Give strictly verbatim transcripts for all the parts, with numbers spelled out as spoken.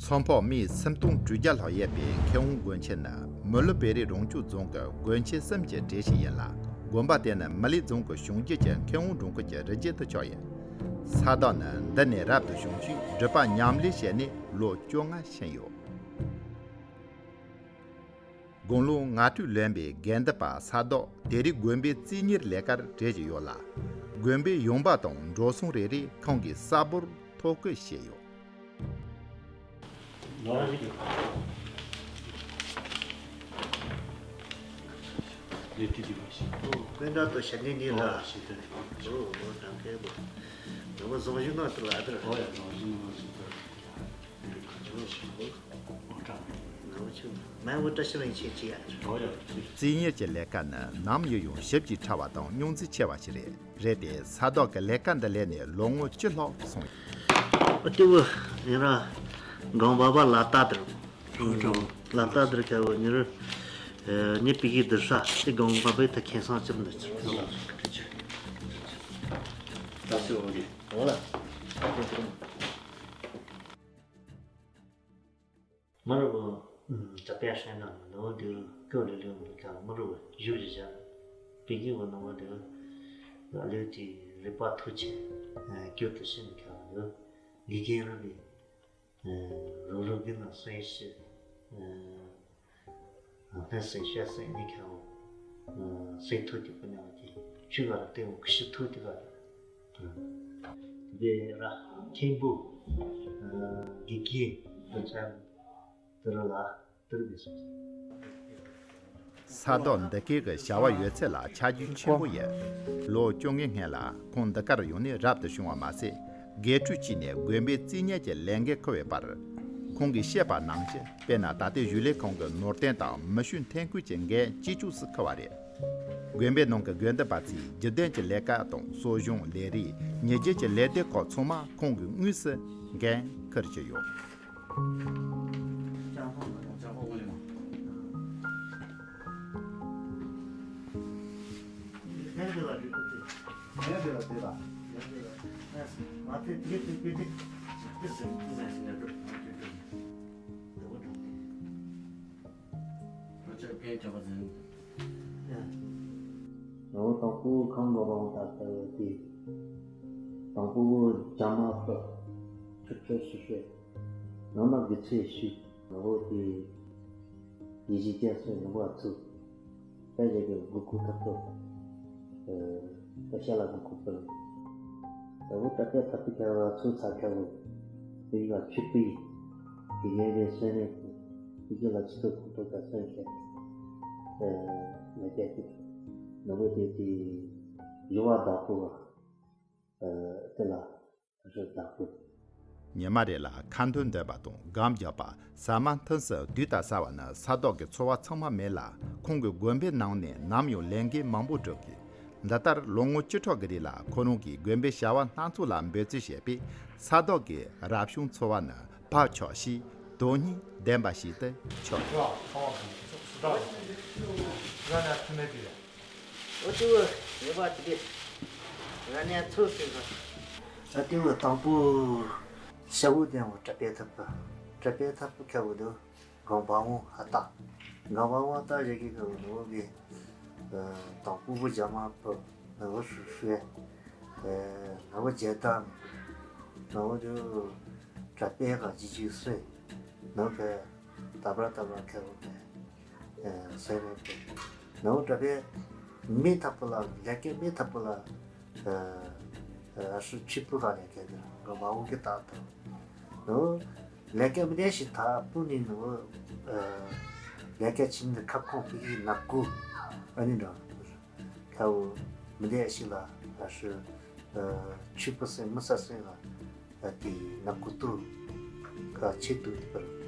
ཚོང་ཕོགས་སྨི་སུམ་སྟོང་དྲུག་བརྒྱ་ལྷག་ཡོད་པའི་མཁས་དབང་དགོན་ཆེན་ནི་མི་ལུ་བེ་རི་རོང་ཆུ་རྫོང་གི་དགོན་ཆེན་གསུམ་གྱི་གྲས་ཤིག་ཡིན་ལ། དགོན་པ་དེ་ནི་མི་ལི་རྫོང་གི་གཞུང་རྒྱུད་ཀྱི་མཁས་དབང་སྒྲུང་ཁུལ་གྱི་རི་རྒྱུད་དུ་ཆགས་ཡོད། ས་བདག་ནི་འདི་ནས་རབ་ཏུ་བྱུང་ཞིང་སྒྲུབ་པ་ཉམས་ལེན་བྱས་ནས་ལོ་བཅོ་ལྔ་ཕྱིན་ཡོད། དགུང་ལོ་ལྔ་བཅུ་ལོན་པའི་དགེ་འདུན་པ་ས་བདག་དེ་རིང་དགོན་པའི་རྩིས་གཉེར་ལས་ཀར་བྲེལ་གྱི་ཡོད་ལ། དགོན་པའི་ཡོང་འབབ་དང་འགྲོ་སོང་རེ་རེ་ཁོང་གིས་གསལ་པོར་ཐོ་བཀོད་བྱས་ཡོད། ལས་དེ་དེ་བ་ཞིག་ཏུ། ཀུན་ད་དུ་ཞལ་ནས་ནི་ལ། ཨོ་ཞིག་ཏུ་ནི། ཨོ་ཨོ་དང་ཁའི་བུ། ནུ་བོ་བཟང་ཞིག་ནང་དུ་ལ་དར། ཨོ་ཡ་བཟང་ཞིག་ནང་ཞིག་ཏུ། ཨོ་ཀྲང་། ནུ་བོ་ཆུ་མ་འོ་བཀྲ་ཤིས་ལེགས་མཆོད་ཅི་ཡ། ཨོ་ཡ། རྩིས་གཉེར་གྱི་ལས་ཀ་ནི་ནམ་ཡིན་ཡང་ཞིབ་ཀྱིས་ཕྲ་བ་དང་རྙོག་འཛིང་ཆེ་བ་ཞིག་རེད། རེད་དེ་ས་བདག་གི་ལས་ཀ་འདི་ལས་ནས་ལོ་ངོ་བཅུ་ལྷག་སོང་། ཨ་ཏི་བུ་ཡིན་ར་གང་བ་བ་ལ་ཏ་དར། ལ་ཏ་དར་ཁ་བོ་ཉི་རུ་ཉི་པི་གི་དར་ས་ཏི་གང་བ་བའི་ད་ཁེ་སང་ཅི་མི་འདུག་ཅི། ད་སི་འོ་གི་འོ་ལ། མི་རུ་གྲྭ་པའི་སྲས་ནང་ནོ་དུ་སྐྱོ་ལེ་ལེ་འདུག་ཀྱང་མི་རུ་བཞུགས་ཀྱི་བཞག་པི་གི་བུ་ནང་བ་དུ་ལ་ལེ་ཏི་རི་པ་ཐུ་ཆེ་སྐྱོ་དུ་ཤི་ནི་ཁ་བ་དུ་དགེ་རྒན་རུ་གི་རུ་རུ་གི་ན་སོན་ཤི་ཧན་སོན་ཤ་སོན་ནི་ཁ་བ་སོན་ཐུ་ཏི་པ་ནང་གི་ཆུ་ག་ར་ཏེ་འོ་ཁི་ཤི་ཐུ་ཏི་ག་ར། དེ་ར་ཁེམ་བུ་གི་གི་དུ་ཆ་དུ་ར་ལ་དུ་ར་གི་སོ། ས་བདག་འདི་གའི་གི་བྱ་བ་ཡོད་ཚད་ལ་ཆ་རྒྱུས་ཆེན་པོ་ཡོད། ལོ་བཅོ་ལྔའི་སྔན་ལ་ཁོང་འདི་གར་ཡོང་ནས་རབ་ཏུ་བྱུང་བ་མ་ཟད། དགེ་ཕྲུག་གཅིག་ནས་དགོན་པའི་རྩིས་གཉེར་གྱི་ལས་འགན་འཁུར་བའི་བར། ཁོང་གིས་བཤད་པ་ནང་བཞིན་དཔེར་ན་ད་ལྟའི་གཞུག་ལས་ཁོང་གིས་ནོར་དོན་དང་མི་ཤུགས་འཐེན་ཁུལ་གྱི་འགན་ལྕི་ཕྱོགས་སུ་འཁུར་བ་རེད། དགོན་པའི་ནང་གི་དགེ་འདུན་པ་ཚོས་རྒྱུ་ལྡན་གྱི་ལས་ཀ་དང་གསོ་སྦྱོང་ལས་རིགས་ཉིན་རྒྱུན་གྱི་ལས་དོན་ཁག་ཚང་མ་ཁོང་གིས་དངོས་སུ་འགན་འཁུར་གྱི་ཡོད། ནོ་དང་པོ་ཁང་གི་རང་ད་ལྟ་ཡོད་དེ། དང་པོ་བོ་རྒྱ་མ་པ་ཁྲི་ཁྲི་ཤི་ཤི། ནང་ན་དགེ་ཚེ་ཤི། ནོ་བོ་དེ་ཡི་ཇི་ཀྱ་སེ་ནོ་བོ་ཚུ། ད་ཡི་གེ་གུ་ཁུ་ཐབ་ཐོབ། ཨ་ཤ་ལ་གུ་ཁུ་པ་ལ། ད་བོ་ད་ཀྱ་ཐབ་ཐི་ཁ་བ་ཚུ་ཚ་ཁ་བོ། དེ་ཡི་བ་ཆུ་པི། དེ་ཡི་གེ་སེ་ནེ་ཁུ། དེ་གི་ལ་ཆུ་ཐོག་ཁུ་ཐོག་ད་སེ་ཁ། ཨ་ན་ཀྱ་ཏི། ནོ་བོ་དེ་དེ་ཡི་བ་ད་ཁུ་བ། ཨ་དེ་ལ། ཉི་མ་རེ་ལ་ཁ་འདོན་འདོན་པ་དང་སྒམ་རྒྱག་པ། ཟ་མ་འཐུང་ས་དུས་ད་ཟ་བ་ནི་ས་བདག་གི་འཚོ་བ་ཚང་མ་མེད་ལ། ཁོང་གི་དགོན་པའི་ནང་ནས་ནམ་ཡང་ལས་འགན་མང་པོ་སྒྲུབ་དགོས། འདི་ལྟར་ལོ་ངོ་བཅུ་ཕྲག་གི་རིང་ལ་ཁོ་རང་གིས་དགོན་པའི་བྱ་བ་སྣ་ཚོགས་ལ་འབད་བརྩོན་བྱས་པས། ས་བདག་གི་རབ་བྱུང་འཚོ་བ་ནི་བག་ཆགས་ཤིང་དོན་སྙིང་ལྡན་པ་ཞིག་ཏུ་ཆགས་ཡོད། འོ་ཅི་བོ་ཡོད་པ་དེ་ར་ནས་ཚུར་ཟིན་ན། ཨ་ཏི་བོ་དང་པོ་ཤ་བོ་དེ་བོ་གྲ་པའི་ཐབ་པ། གྲ་པའི་ཐབ་པ་ཁ་བོ་དུ་གང་བ་བོ་ཧ་ཏ། གང་བ་བོ་ཏ་ཞིག་གི་ཁ་བོ་ནོ་གི་དང་པོ་བོ་རྒྱ་མ་པ་ནོ་བོ་ཧྲུ་ཧྲུ་ནོ་བོ་ཇེ་ཏ་ནོ་བོ་དུ་གྲ་པའི་ག་ཇི་ཇི་སུ་ནོ་གི་ཏ་བ་ཏ་བ་ཁ་བོ་གི། སེ་རེ་ཏེ། ནོ་གྲ་པའི་མི་ཐབ་པོ་ལ་ལས་ཀའི་མི་ཐབ་པོ་ལ་ཨ་ཧྲུ་ཆི་པུ་ག་ལས་ཀའི་དེ་ག་མ་འོ་གི་ཏག་ཏག་ནོ་ལས་ཀའི་མི་དེ་ཞིག་ཐ་པུ་ནི་ནོ་ལས་ཀའི་ཆིན་དེ་ཁབ་ཁོང་པི་གི་ནག་གུ་ཨ་ནི་འདྲ་ཁ་བོ་མི་དེ་ཞིག་ལ་ཨ་ཧྲུ་ཆི་པུ་སེ་མི་ས་སེ་ལ། ཨ་དེ་ན་ཀུ་ཏུ་ག་ཆེད་དུ་དེ་པར།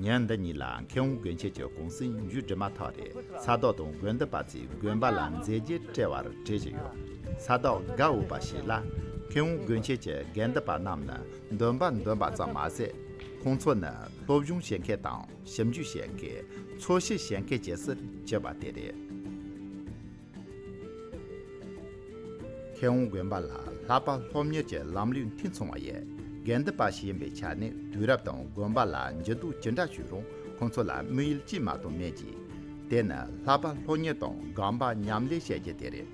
ཉིན་འདི་ཉིད་ལ་མཁས་དབང་དགོན་ཆེན་གྱི་གུང་སེང་མཇུག་སྒྲིལ་མ་ཐག་རེད། ས་བདག་དང་དགོན་འདུན་པ་ཚོས་དགོན་པ་ལ་མཛད་རྗེས་བཀྲལ་བར་བྲེལ་བཞིན་ཡོད། ས་བདག་དགའ་འོས་པ་ཞིག་ལ། མཁས་དབང་དགོན་ཆེན་གྱི་དགེ་འདུན་པ་རྣམས་ནི་འདོན་པ་འདོན་པ་ཙམ་མ་ཟད། ཁོང་ཚོ་ནི་སློབ་སྦྱོང་བྱེད་མཁན་དང་ཞིབ་འཇུག་བྱེད་མཁན། འཚོལ་ཞིབ་བྱེད་མཁན་བཅས་སུ་གྱུར་པ་དེ་རེད། མཁས་དབང་དགོན་པ་ལ་བསླབ་པ་སློབ་གཉེར་གྱི་ལམ་ལུགས་འཐུས་ཚང་བ་ཡོད། དགེ་འདུན་པ་ཞིག་ཡིན་པའི་ཆ་ནས། དུས་རབས་དང་དགོན་པ་ལ་འགྱུར་ལྡོག་ཅི་འདྲ་བྱུང་རུང་། ཁོང་ཚོ་ལ་དམིགས་ཡུལ་གཅིག་མ་གཏོགས་མེད་ཅིང་། དེ་ནི་བསླབ་པ་སློབ་གཉེར་དང་སྒོམ་པ་ཉམས་ལེན་བྱེད་རྒྱུ་དེ་རེད།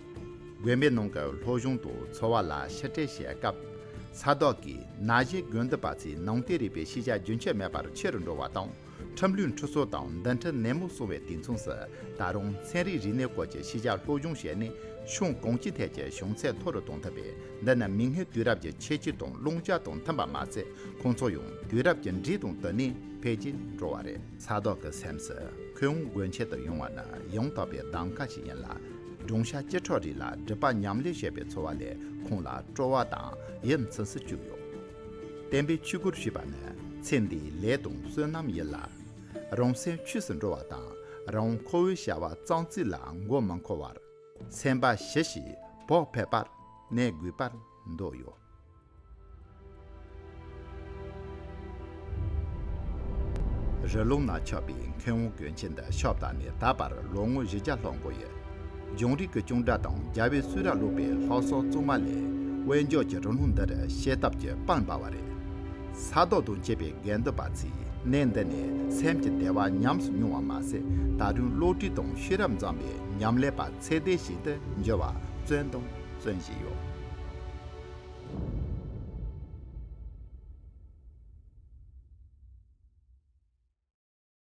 དགོན་པའི་ནང་གི་སློབ་སྦྱོང་དང་འཚོ་བ་ལ་ཕྱིར་དྲན་བྱེད་སྐབས། ས་དོག་གིས་ན་གཞོན་དགོན་འདུན་པ་ཚོའི་ནང་བསྟན་རིག་པའི་ཤེས་བྱ་རྒྱུན་ཆད་མེད་པར་ཆེ་རུ་འགྲོ་བ་དང་། ཁྲིམས་ལུགས་འཁྲུག་སོགས་དང་འདུན་ཁྲིམས་ནན་མོ་སྲུང་བའི་དུས་མཚུངས་སུ། ད་རུང་ཚན་རིག་རིག་གནས་སྐོར་གྱི་ཤེས་བྱ་སློབ་སྦྱོང་བྱས་ནས། ཕྱོགས་གང་ཅིའི་ཐད་ཀྱི་བྱང་ཚད་མཐོ་རུ་གཏོང་ཐུབ་པས། འདི་ནི་མིག་སྔའི་དུས་རབས་ཀྱི་ཁྱད་ཆོས་དང་བླང་བྱ་དང་མཐུན་པ་མ་ཟད། ཁོང་ཚོ་ཡང་དུས་རབས་ཀྱི་འགྲོས་དང་བསྟུན་ནས་འཕེལ་རྒྱས་འགྲོ་བ་རེད། ས་དོག་གི་སེམས་སུ། མཁས་དབང་དགོན་ཆེན་དུ་ཡོང་བ་ནི་ཡང་དག་པའི་གདམ་ག་ཞིག་ཡིན་ལ། སྦྲང་ཤ་ཅི་འཕྲོག་རིགས་ལ་སྒྲིབ་པ་ཉམས་ལེན་བྱེད་པའི་འཚོ་བ་ལས། ཁོང་ལ་སྤྲོ་བ་དང་ཡིད་ཚིམ་སུ་བཅུག་ཡོད། བསྟན་པའི་ཆོས་སྒོར་ཞུགས་པ་ནི་ཚེ་འདིའི་ལས་དང་བསོད་ནམས་ཡིན་ལ། རང་སེམས་ཆོས་སུ་འགྲོ་བ་དང་། རང་འཁོར་བའི་བྱ་བ་ཙམ་ཚིག་ལ་མགོ་མི་འཁོར་བར། སེམས་པ་ཞི་ཞིང་བག་ཕེབས་པར་གནས་དགོས་པར་འདོད་ཡོད། རི་ཀླུང་ན་ཁྱབ་པའི་མཁས་དབང་དགོན་ཆེན་འདི་ཕྱོགས་མཐའ་ནས་ད་བར་ལོ་ངོ་བཞི་བརྒྱ་ལྷག་འགོར་ཡོད། ལྗོངས་རིག་གི་ཅུང་སྒྲ་དང་རྒྱལ་བའི་གསུང་རབ་ཀློག་པའི་ལྷག་བསམ་གཙང་མ་ལས། དབེན་སྒྱུར་གྱི་རི་ཀླུང་འདིར་བྱེད་ཐབས་ཀྱི་དཔལ་འབར་བ་རེད། ས་དོག་དང་བཅས་པའི་དགེ་འདུན་པ་ཚོས་གནས་འདི་ནས་སེམས་ཀྱི་བདེ་བ་ཉམས་སུ་མྱོང་བ་མ་ཟད། ད་དུང་བློ་གྲོས་དང་ཤེས་རབ་འཛོམས་པའི་ཉམས་ལེན་པ་ཚད་ལྡན་ཞིག་ཏུ་འགྱུར་བར་བརྩོན་དང་བརྩོན་བཞིན་ཡོད།